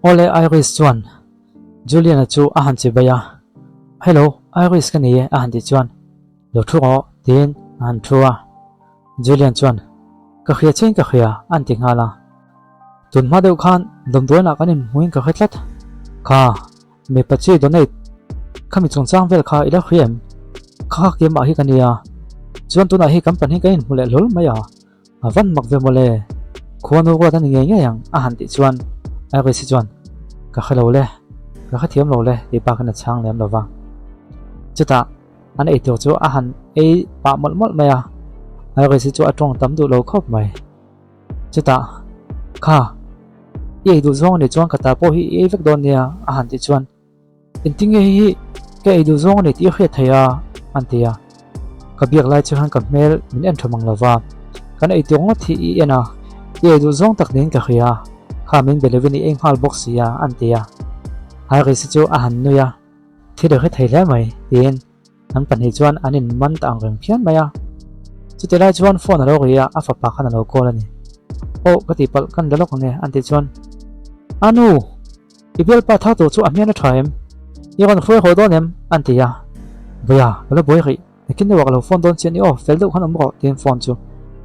Awle Iris chuan Julian-a chu a han chibai a, Hello, Iris ka ni e a han tih chuan, Lo thu rawh tiin a han thu a. Julian chuan, Ka hria chiang ka hria a han ti nghal a. Tun hma deuh khan dawmdawiinah kan inhmuin ka hre tlat. Kha, mipa chi donate khami chungchang vel kha i lo hria em? Kha kha keimah hi ka nia. Chuan tunah hi kan pahnih kan inhmu leh hlawl mai a. A van mak ve mawle, khuanu ruat a ni ngei ngei ang a han tih chuan Iris hi chuan Ka hre lo le, ka hrethiam lo le tih bak in a chhang lem lo va. Chutah an eitur chu a han ei pah mawlh mawlh mai a, Iris hi chu a tawng tam duh lo khawp mai. Chutah Kha, i ei duh zawng a nih chuan ka ta pawh hi i ei vek dawn nia a han tih chuan Engtinge hei hi ka ei duh zawng a ni tih i hriat thei a? an ti a. Ka biak lai chu khan ka hmel min en tha mang lo va, kan ei tur ngawt hi i en a, i ei duh zawng tak niin ka hria, kha min be lovin i ei nghal bawk si a, an ti a. Iris hi chu a han nui a, Thil i hre thei hle mai, tiin an pahnih chuan an in man ta ang reng phian mai a. Chuti lai chuan phone a lo ri a, a fapa khan a lo call a ni. Aw, ka tihpalh kan la lawk ang e, an tih chuan, A nu! I bialpa thar tur chu a hmian a tha em? I rawn hruai haw dawn em? an ti a. Vawiah, ka la buai rih, nakin deuhah ka lo phone dawn chian i aw, fel deuh khan awm rawh tiin phone chu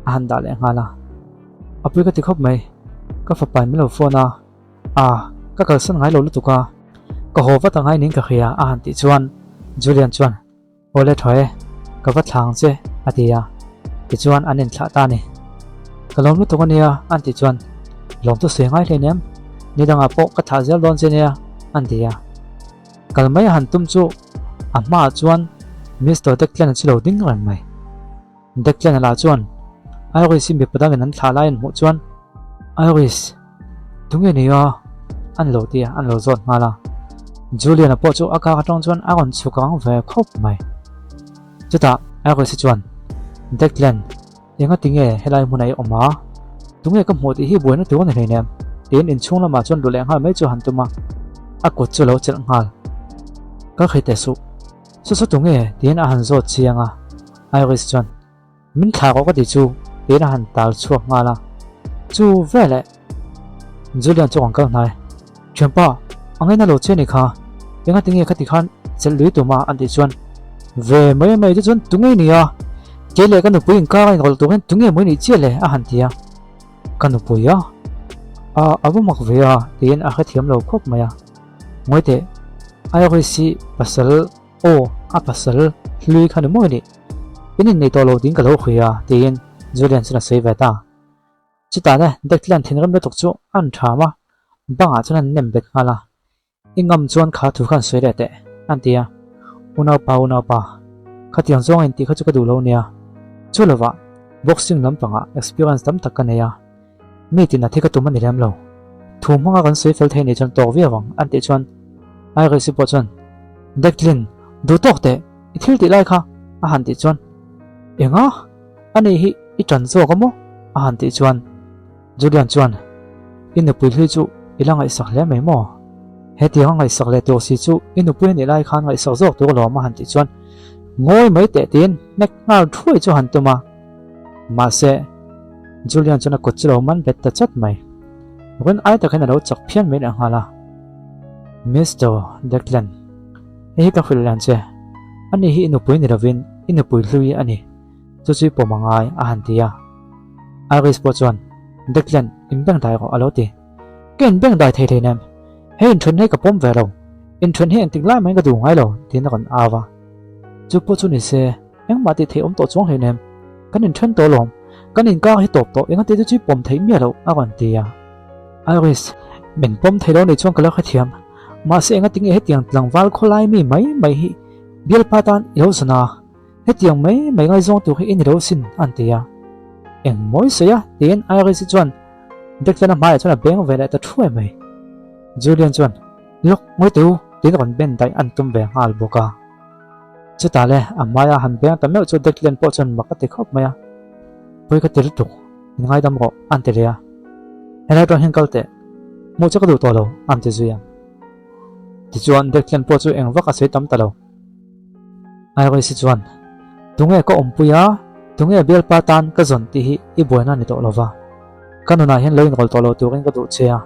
a han dah leh nghal a. A pui ka ti khawp mai, ka fapa in min lo phone a, aa, ka kalsan ngai lo lutuk a, ka haw vat angai niin ka hria a han tih chuan Julian chuan Awle tha e, ka va thlang che a ti a, tichuan an inthlah ta a ni. Ka lawm lutuk a nia an tih chuan lawm chu sawi ngai hleinem, ni dangah pawh ka thlah zel dawn che nia an ti a. Kal mai a han tum chu a hmaah chuan Mister Declan-a chu lo ding reng mai. Declan-a lah chuan Iris-i mipa dangin an thlah lai an hmuh chuan Iris, Tunge ni a? An lo ti a, an lo zawt nghal a. Julian-a pawh chu a kak atang chuan a rawn chhuk ang ve khawp mai. Chutah Iris-i chuan, Declan, enga tinge helai hmunah i awm a? Tunge ka hmuh tih hi buaina tur a ni hleinem? Tiin inchhung lamah chuan luh leh nghal mai chu a han tum a, a kut chu a lo chelh nghal. Ka hri teh suh. Chu chu tunge? Tiin a han zawt chiang a. Iris chuan. Min thlah rawh ka ti chu tiin a han tal chhuak nghal a, chu veleh Julian chu an kal hnai. Thianpa, a ngaina lo che ni kha, enga tinge khati khan chelh lui tum a an tih chuan ve mai mai te chuan tunge ni a, kei leh ka nupui inkar a inrawlh tur hian tunge maw i nih chiah le a han ti a, ka nupui a, a a va mak ve a tiin a hrethiam lo khawp mai a, ngawi teh Iris hi pasal Aw, a pasal hlui kha ni mawi nih. In innei tawh lo ding ka lo hui a, tiin Julian chuan a sawi ve ta. Chutah le Declan thinrim lutuk chu an ṭham a, bangah chuan an nem bet nghal a. I ngam chuan kha thu khan sawi leh teh, an ti a. Unaupa, unaupa, khatiang zawng in tih kha chu ka duh lo nia. Chu lovah boxing lampangah experience tam tak ka nei a, Mi tina thi ka tum a ni lem lo. Thu hmanga kan sawi fel thei nih chuan tawk viau ang, an tih chuan Iris-i pawh chuan, Declan, duh tawk teh, i thil tih lai kha, a han tih chuan, Enga? Ani hi i ṭan zawk a maw? a han tih chuan Julian chuan, I nupui hlui chu i la ngaihsak hle mai maw? Hetianga ngaihsak leh tur si chu i nupui a nih lai khan ngaihsak zawk tur alawm, a han tih chuan, Ngawi mai teh tiin hnek nghal thuai chu a han tum a. Mahse, Julian chuan a kut chu lo man bet ta chat mai. Rin ai tak hian a lo chak phian mai leh nghal a. Mister Declan, hei hi ka hrilh lian che. Ani hi i nupui ni lovin i nupui hlui a ni. Chu chu i pawm a ngai, a han ti a. Iris pawh chuan, Declan, inbeng dai rawh, a lo ti. Ka inbeng dai thei thei nem. Hei inthen hi ka pawm ve lo. Inthen hi engtik lai mahin ka duh ngai lo, tiin a rawn au a. Chu pawh chu ni se. Engmah tih theih awm tawh chuang hleinem, kan inthen tawh alawm, kan inkar hi tawp tawh, engati chu chu i pawm theih miah loh a rawn ti a. Iris, min pawm thei lo nih chuan ka lo hrethiam, mahse engati nge hetiang tlangval khawlai mi mai mai hi bialpa tan i lo zawn a, hetiang mai mai ngaizawng tur hi i ni lo sin a ti a. Eng mawi sawi a? tiin Iris-i chuan Declan-a hmaiah chuan a beng ve leh ta thuai mai. Julian chuan, Lawk ngawi teh u, tiin rawn ben daih an tum ve nghal bawk a. Chutah le, a hmaia han beng ta meuh chu Declan pawh chuan mak a ti khawp mai a. Pawi ka ti lutuk, min ngaidam rawh, an ti leh a. Helai atang hian kal teh, hmuh che ka duh tawh lo, an ti zui a. Tichuan Declan pawh chu eng vak a sawi tam ta lo. Iris-i chuan, Tunge ka awmpui a, tunge bialpa tan ka zawn tih hi i buaina a ni tawh lo va. Ka nunah hian lo inrawlh tawh lo turin ka duh che a.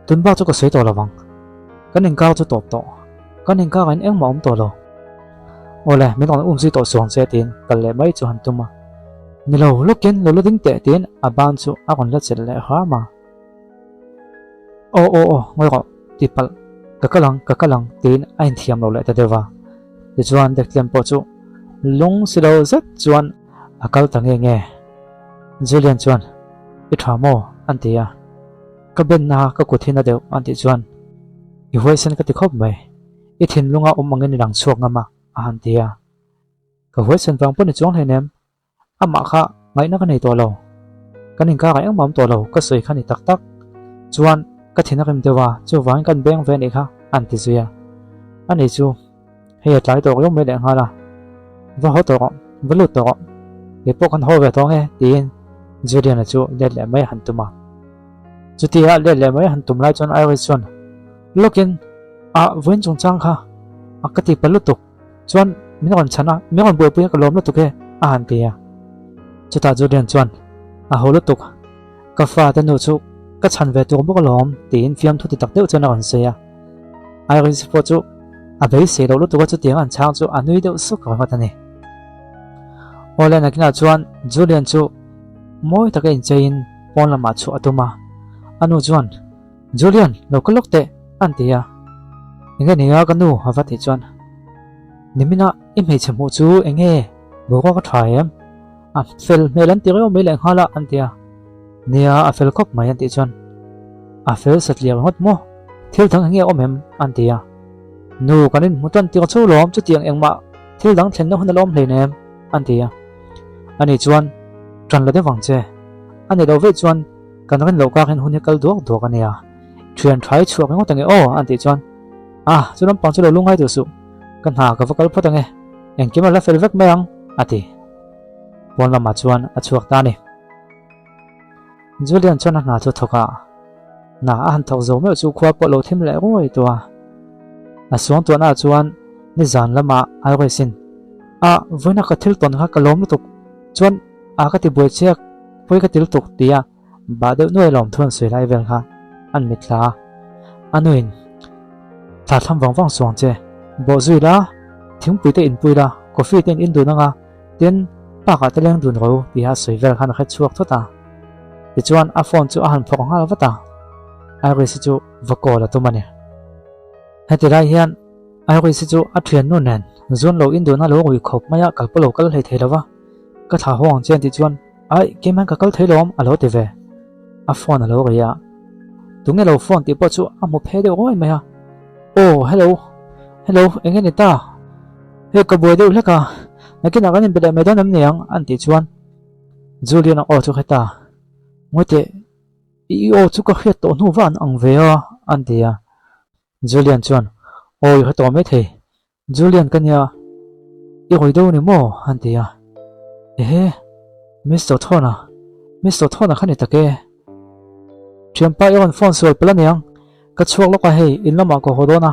Tun bak chu ka sawi tawh lo vang. Kan inkar chu tawp tawh. Kan inkarah in engmah awm tawh lo. Awle, min rawn um zui tawh suang che tiin kal leh mai chu han tum a. Ni lo, lawkin lo la ding teh tiin a ban chu a rawn la chelh leh hram a. Aw aw aw, ngawi rawh, ti palh, ka kal ang, ka kal ang tiin a inthiam lo leh ta deuh va. Tichuan Declan pawh chu lung si lo zet chuan a kal ta nge nge. Julian chuan, I tha maw? an ti a. Ka benna ka kut hi na deuh an tih chuan, I huaisen ka ti khawp mai. I thinlunga awm angin i lang chhuak ngam a, a han ti a. Ka huaisen vang pawh ni chuang hleinem. Amah kha ngaihna ka nei tawh lo. Kan inkakah engmah awm tawh lo, ka sawi kha ni tak tak. Chuan ka thin a rim deuh a, chuvangin kan beng ve anih kha, an ti zui a. Ani chu hei a tlai tawh riau mai lehnghal a, Va haw tawh rawh, va lut tawh rawh, kei pawh kan haw ve tawh ang e, tiin Julian-a chu let leh mai a han tum a. Chutia let leh mai a han tum lai chuan Iris chuan lawkin, Ah, vawiin chungchang kha a ka ti palh lutuk. Chuan min rawn chhan a, min rawn buaipui a ka lawm lutuk e, a han ti a. Chutah Julian chuan, A ho lutuk, ka fate nu chu ka chhan ve tur bawk alawm, tiin fiamthu ti tak deuh chuan a rawn sawi a. Iris pawh chu a beisei loh lutuk a chutiang an chhang chu a nui deuh suk ringawt a ni. Awle nakinah chuan Julian chu mawi taka incheiin pawn lamah chhuah a tum a, a nu chuan, Julian, lo kal lawk teh, an ti a. Enge ni a ka nu a va tih chuan, Nimina i hmeichhe hmuh chu enge boruak a tha em? A fel hmel an ti reuh mai leh nghal a, an ti a. Nia, a fel khawp mai an tih chuan, A fel satliah ringawt maw? Thil dang enge awm em? an ti a. Nu, kan inhmu tan tir chho lawm, chutiang engmah thil dang thlenna hun a la awm hleinem, an ti a. Ani chuan, Ṭan la deuh vang che. A ni lo veih chuan, Kan rin loh kak hian hun hi kal duak duak a nia. Thian tha i chhuak ringawt ange aw an tih chuan Ah chu lampang chu lo lungai duh suh, ka hna ka va kal phawt ange, engkim a la fel vek mai ang a ti. Pawn lamah chuan a chhuak ta a ni. Julian chuan a hna chu a thawk a, hna a han thawk zo meuh chu khua pawh lo thim leh ruai tawh a. A suangtuahnaah chuan nizan lamah Iris-in Ah vawiina ka thil tawn kha ka lawm lutuk chuan a ka ti buai chiak pawi ka ti lutuk tia bah deuh nuai lawm thu an sawi lai vel kha an mitthla a. A nuin thla thlam vang vang suang che, bawh zui la, thingpui te inpui la, coffee te in in dun anga, tin park ah te leng dun ro tia a sawi vel khan a hre chhuak thawt a. Tichuan a phone chu a han phawrh nghal vat a, Iris-i chu va call a tum a ni. Heti lai hian Iris hi chu a thiannu nen zun lo induhna lo rui khawp mai a, kal pawh lo kal hlei thei lo va, ka thla haw ang che an tih chuan Aih, keimah hian ka kal thei lo awm a lo ti ve. A phone a lo ri a, tunge lo phone tih pawh chu a hmu phe deuh ruai mai a, Aw, hello, hello, eng nge ni ta? Hei ka buai deuh hlek a, nakinah kan inbe leh mai dawn em ni ang an tih chuan Julian-a aw chu heta, Ngawi teh, i aw chu ka hriat tawh hnu va an ang ve a an ti a. Julian chuan, Aw, i hre tawh mai thei. Julian ka nia, i rawi deuh a ni maw? an ti a. Ehe, Mister Thorna, Mister Thorna kha ni tak e. Thianpa i rawn phone sual palh a niang. Ka chhuak lawk a hei, in lamah ka haw dawn a,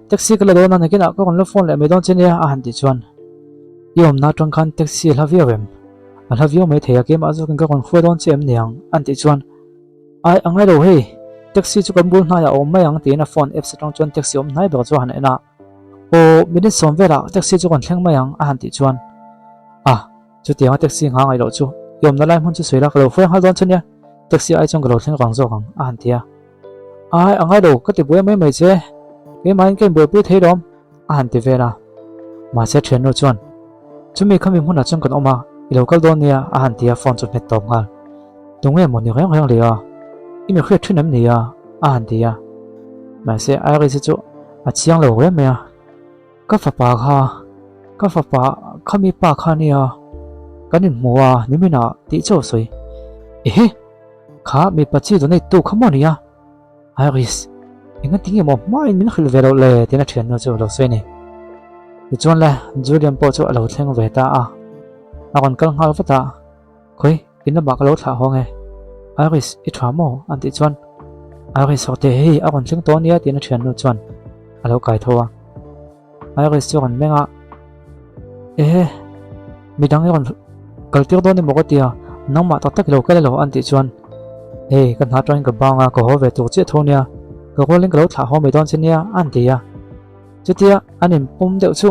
taxi ka la dawn a, nakinah ka rawn la phone leh mai dawn che nia, a han tih chuan. I awmna atang khan taxi a hla viau em? A hla viau mai thei a, keimah zawkin ka rawn hruai dawn che em niang? an tih chuan. Ai, a ngai lo hei, taxi chu kan bul hnaiah a awm mai ang tiin a phone apps atang chuan taxi awm hnai ber chu a han en a. Aw, minute sawm velah taxi chu kan thleng mai ang a han tih chuan a, chutianga taxi nghah ngaih loh chu i awmna lai hmun chu sawi la ka lo hruai nghal dawn che nia, taxi ai chuan ka lo thleng rang zawk ang a han ti a. Ai, a ngai lo, ka ti buai mai mai che, keimahin ka inbuaipui thei lawm a han ti vel a. Mahse thiannu chuan, Chumi khami hmunah chuan kan awm a, i lo kal dawn nia a han ti a, phone chu hmet tawp nghal. Tunge maw ni reng reng leh a, i mi hriat thin em ni a? a han ti a. Mahse Iris hi chu a chiang lo rem mai a, Ka fapa kha, ka fapa khami pa kha nia, kan inhmu a niminah tih chauh a sawi. Ehe! Kha mipa chi donate tu kha maw nia? Iris, enga tinge maw hmain min hrilh ve loh le? tiin a thiannu chu a lo sawi a ni. Tichuan le, Julian pawh chu a lo thleng ve ta a, a rawn kal nghal vat a, Khawi, in lamah ka lo thlah haw nge? Iris, i tha maw? an tih chuan, Iris hawk teh hei a rawn thleng tawh ania tiin a thiannu chuan a lo kai tho a. Iris chu a rawn meng a, Ehe, midang i rawn kal tir dawn emaw ka tia, nangmah tak tak i lo kal elo an tih chuan, Hei, ka hna atangin ka bang a, ka haw ve tur chiah tho ania. Ka rualin ka lo thlah haw mai dawn che nia, a han ti a. Chutia an inpawm deuh chu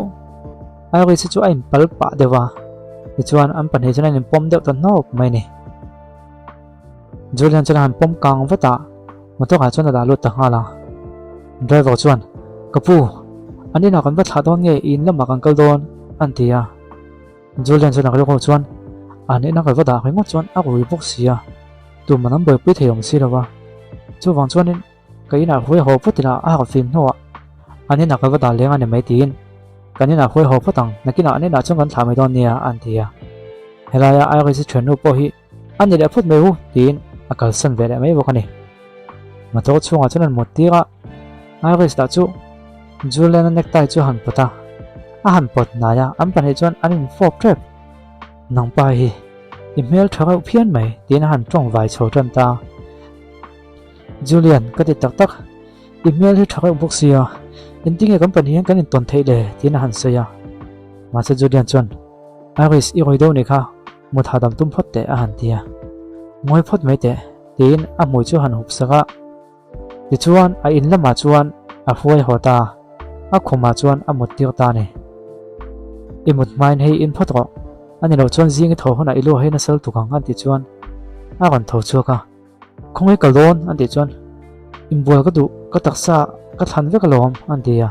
Iris-i chu a inpal pah deuh a, tichuan an pahnih chuan an inpawm deuh ta hnawk mai a ni. Julian chuan a han pawm kang vat a, motor ah chuan a dah lut ta nghal a. Driver chuan, Ka pu, an inah kan va thlah dawn nge i in lamah kan kal dawn? an ti a. Julian chuan a rilru chuan, An inah ka va dah ringawt chuan a rui bawk si a, tuman an buaipui thei awm si lo va. Chuvang chuanin ka inah huai haw phawt ila a harh fim hnuah an inah ka va dah leng a ni mai tiin kan inah huai haw phawt ang, nakinah an inah chuan kan thlah mai dawn nia an ti a. Helaia Iris-i thiannu pawh hi A ni leh phawt mai u tiin a kalsan ve leh mai bawk a ni. Motor chhungah chuan an mut tir a, Iris lah chu Julian-a necktie chu a han pawt a, a han pawt hnai a, an pahnih chuan an infawp tep. Nangpa hi i hmel tha reuh phian mai tiin a han tawng vai chho tan ta. Julian, ka ti tak tak, i hmel hi tha reuh bawk sia, engtinge kan pahnih hian kan intawn theih le tiin a han sawi a. Mahse Julian chuan, Iris, i rawi deuh ni kha, Mut hahdam tum phawt teh a han ti a, Ngawi phawt mai teh, tiin a hmui chu a han hup sak a. Tichuan a in lamah chuan a hruai haw ta, a khumah chuan a mut tir ta a ni. I mut hmain hei in phawt rawh, a ni loh chuan zing i tho hunah i lu hei nasal tuk ang an tih chuan a rawn tho chhuak a. Khawngaih kal dawn an tih chuan inbual ka duh ka taksa ka thlan vek alawm an ti a,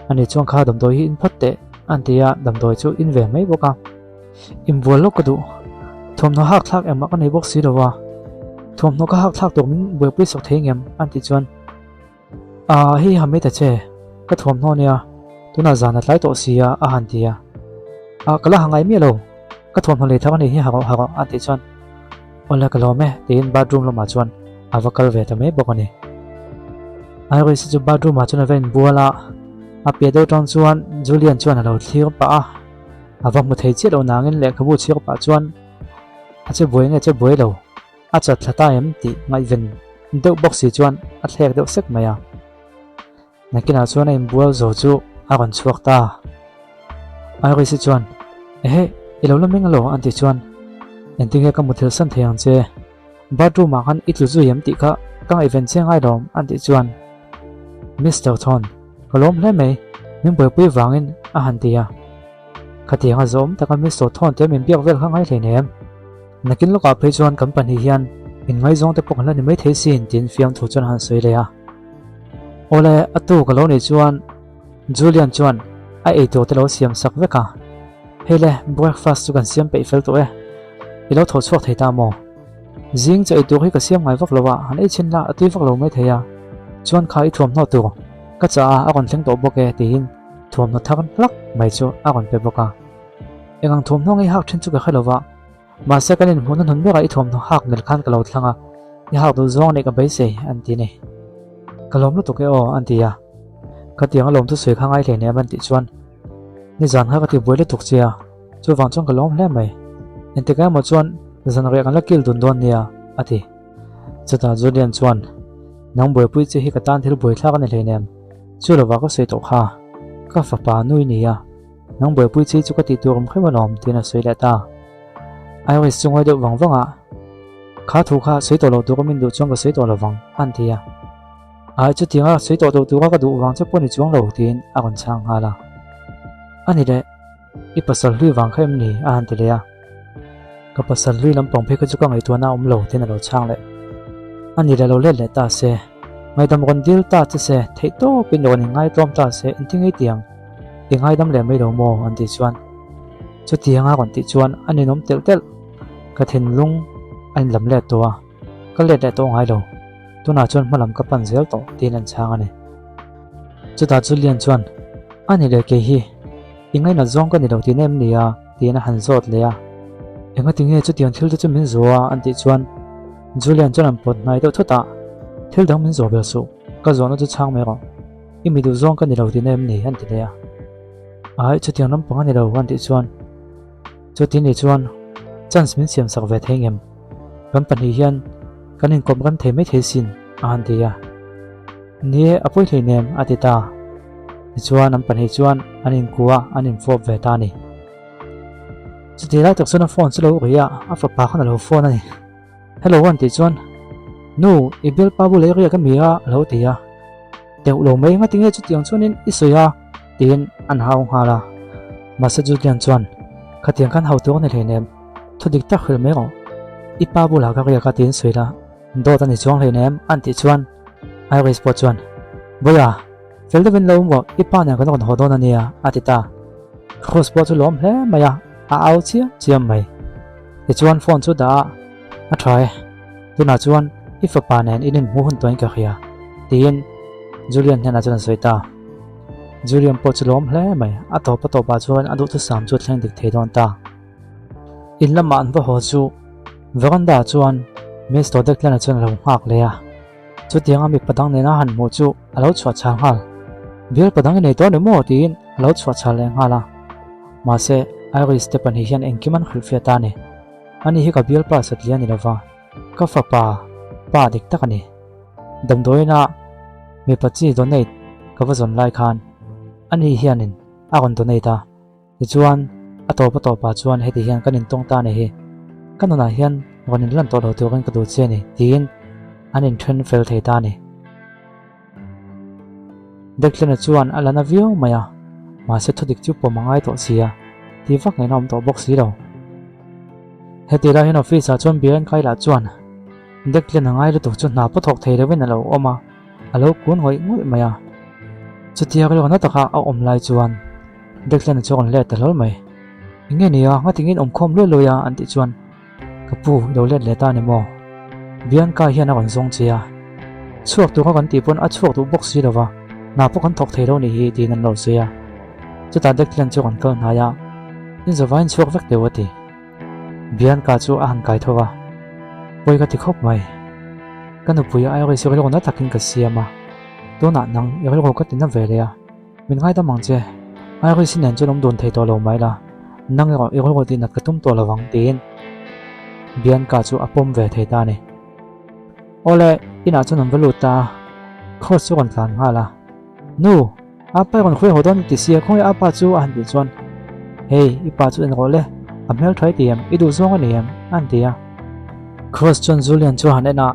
ani chuan kha damdawi hi in phawt teh an ti a, damdawi chu in ve mai bawk a, inbual lawk ka duh thuamhnaw hak thlak engmah ka nei bawk si lo a, thuamhnaw ka hak thlak tur min buaipui sak thei ngem an tih chuan Aaa hei ha mai ta che, ka thuamhnaw nia, tunah zan a tlai tawh si a a han ti a. Ah ka la ha ngai miah lo, ka thuamhnaw lei thar a nih hi ha rawh ha rawh a tih chuan Awle ka lawm e tiin bathroom lamah chuan a va kal ve ta mai bawk a ni. Iris chu bathroom ah chuan a va inbual a, a piah deuh tang chuan Julian chuan a lo thlir pah a, a va hmu thei chiah lo nangin lehkhabu chhiar pah chuan a che buai nge che buai lo. A chat thla ta em tih ngaihven deuh bawk si chuan a thlek deuh sek mai a. Nakinah chuan a inbual zo chu a rawn chhuak ta. Iris-i chuan, Ehe, i lo la meng alo an tih chuan, Engtinge ka muthilh san thei ang che? Bathroom ah khan i tlu zui em tih kha ka ngaihven che ngai lawm an tih chuan, Mister Thorn, ka lawm hle mai, min buaipui vangin a han ti a. Khatiang a zawm taka Mister Thorn te min biak vel kha ngai hleinem. Nakin lawkah phei chuan kan pahnih hian inngaizawng te pawh kan la ni maithei sin tiin fiamthu chuan a han sawi leh a. Awle, a tu ka lo nih chuan Julian chuan a eitur te lo siam sak vek a. Hei le, breakfast chu kan siam peih fel tawh e. I lo thaw chhuak thei ta maw? Zing chu eitur hi ka siam ngai vak lo a, han ei chhin la a tui vak lo maithei a. Chuan kha i thuamhnaw tur ka chah a, a rawn thleng tawh bawk e tiin thuamhnaw thar hlak mai chu a rawn pe bawk a. Eng ang thuamhnaw ngei hak then chu ka hre lo va, mahse kan inhmuhna hnun berah i thuamhnaw hak mel khan ka lo thlang a, i hak duh zawng nih ka beisei an ti ni. Ka lawm lutuk e aw an ti a, khatiang a lawm thusawi kha ngai hle nem an tih chuan nizan kha ka ti buai lutuk che a, chuvang chuan ka lawm hle mai. Engtikah emaw chuan zanriah kan la kil dun dawn nia a ti. Chutah Julian chuan, Nang buaipui che hi ka tan thil buaithlak a ni hleinem, chu lovah ka sawi tawh kha, ka fapa nui nia. Nang buaipui chi chu ka tih tur awm hreuh alawm tiin a sawi leh ta. Iris chu ngawi deuh vang vang a, Kha thu kha sawi tawh lo tur awmin duh chuan ka sawi tawh lo vang, a han ti a. Ai chutianga sawi tawh lo tura ka duh vang che pawh ni chuang lo tiin a rawn chhang nghal a. A ni leh, i pasal hlui vang kha em ni? a han ti leh a. Ka pasal hlui lampang phei kha chu ka ngaihtuahna a awm lo tiin a lo chhang leh. A ni leh lo let leh ta se, ngaihdam rawn dil ta che se, theih tawpin rawn inngaihtlawm ta se, engtin ngei tiang? I ngaidam leh mai lo maw? an tih chuan chutianga rawn tih chuan a ninawm telh telh. Ka thinlung a inlam let tawh a, ka let leh tawh ngai lo. Tunah chuan hmalam ka pan zel tawh tiin an chhang a ni. Chutah Julian chuan, A ni leh kei hi, i ngainat zawng ka ni lo tihna em ni a? tiin a han zawt leh a. Engati nge chutiang thil te chu min zawh a? an tih chuan Julian chuan an pawt hnai deuh thut a, Thil dang min zawh ber suh, ka zawhna chu chhang mai rawh. I mi duh zawng ka ni lo tihna em ni? an ti leh a. Aih, chutiang lampang a ni lo an tih chuan chuti ni chuan chance min siam sak ve thei ngem? Kan pahnih hian kan inkawp rem thei mai thei sin a han ti a. Ni e, a pawi hleinem a ti ta. Tichuan an pahnih chuan an inkua an infawp ve ta a ni. Chuti lai tak chuan a phone chu lo ri a, a fapa khan a lo phone a ni. Hello an tih chuan, Nu, i bialpa bul ei riak a mi a? a lo ti a. Teuh lo mai ngatinge chutiang chuanin i sawi a tiin an hau nghal a. Mahse Julian chuan, Khatiang khan hau tur a ni hleinem, thu dik tak hrilh mai rawh. I pa bulah ka riak a tiin sawi la, dawt a ni chuang hleinem an tih chuan Iris pawh chuan, Bawiha, fel deuhin lo awm rawh, i pa nen kan rawn haw dawn a nia a ti ta. Cruz pawh chu lawm hle mai a, a au chiam chiam mai. Tichuan phone chu dah a, A tha e, tunah chuan i fapa nen in inhmu hun tawhin ka hria tiin Julian hnenah chuan a sawi ta. Julian pawh chu lawm hle mai, a tawp a tawpah chuan a duhthusam chu a thleng dik thei dawn ta. In lamah an va haw chu veranda ah chuan Mister Declan-a chuan a lo nghak leh a, chutianga mipa dang nena han hmuh chu a lo chhuah chhal nghal. Bialpa dang i nei tawh ni maw? tiin a lo chhuah chhal leh nghal a. Mahse, Iris te pahnih hian engkim an hrilhfiah ta a ni. Ani hi ka bialpa satliah a ni lova, ka fapa pa dik tak a ni. Damdawiina mipa chi donate ka va zawn lai khan ani hianin a rawn donate a, tichuan a tawp a tawpah chuan heti hian kan intawng ta a ni hi, ka nunah hian rawn inlan tawh lo turin ka duh che a ni tiin an inthen fel thei ta a ni. Declan-a chuan a la na viau mai a, mahse thudik chu pawm a ngai tawh si a, tih vak ngaihna awm tawh bawk si lo. Heti lai hian office ah chuan Biren Kyle-a chuan Declan-a ngai lutuk chu hna pawh thawk thei lovin a lo awm a, a lo kun ngawih ngawih mai a. Chutia rilru na taka a awm lai chuan Declan-a chu a rawn let ta hlawl mai. Enge nia, ngatingin awmkhawm luai luai a an tih chuan Ka pu, i lo let leh ta ni maw? Bianca hian a rawn zawng che a. Chhuak tur kha kan tih pawn a chhuak duh bawk si lo va, hna pawh kan thawk thei lo nih hi tiin an lo sawi a. Chutah Declan chu a rawn kal hnai a, In zavaiin chhuak vek teuh a ti. Bianca chu a han kai tho va, Pawi ka ti khawp mai. Ka nupui Iris rilru na takin ka siam a, tunah nang i rilru ka ti na ve leh a. Min ngaidam ang che, Iris nen chuan awm dun thei tawh lo mai la, nang erawh i rilru tih nat ka tum tawh lo vang tiin Bianca chu a pawm ve thei ta a ni. Awle, inah chuan an va lut ta a, Kross chu a rawn tlan nghal a. Nu, apa i rawn hruai haw dawn ti sia, khawnge apa chu a han tih chuan, Hei, i pa chu en rawh le, a hmel tha i ti em, i duh zawng a ni em? a han ti a. Kross chuan Julian chu a han en a,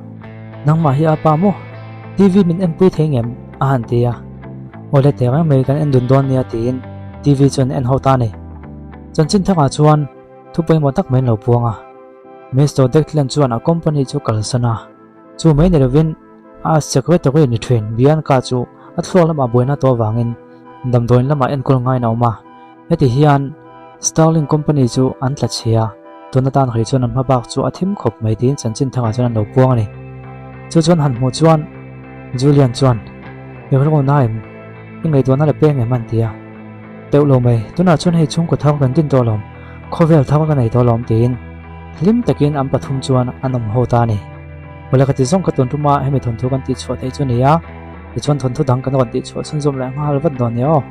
Nangmah hi apa maw? TV min enpui thei ngem? a han ti a. Awle teh reng mai kan en dun dawn nia tiin TV chu an en ho ta a ni. Chanchin thakah chuan thu pawimawh tak mai an lo puang a. Mister Declan chuan a company chu kalsan a, chu mai ni lovin a secretary ni thin Bianca chu a thluak lamah buaina tawh avangin damdawiin lamah enkawl ngaiin a awm a. Heti hian Starlink company chu an tla chhia, tun atan hrih chuan an hma bak chu a thim khawp mai tiin chanchin thangah chuan an lo puang a ni. Chu chuan han hmuh chuan Julian chuan, I rilru na em? I ngaihtuahna la peng em? an ti a. Teuh lo mai, tunah chuan hei chhungkaw thar kan din tawh lawm, khawvel thar ka nei tawh lawm tiin hlim takin an pathum chuan an awm ho ta a ni. Awle ka ti zawng ka tun tuma hemi thawnthu kan tihchhuah theih chu a ni a, tichuan thawnthu dang kan rawn tihchhuah chhunzawm leh nghal vat dawn nia aw.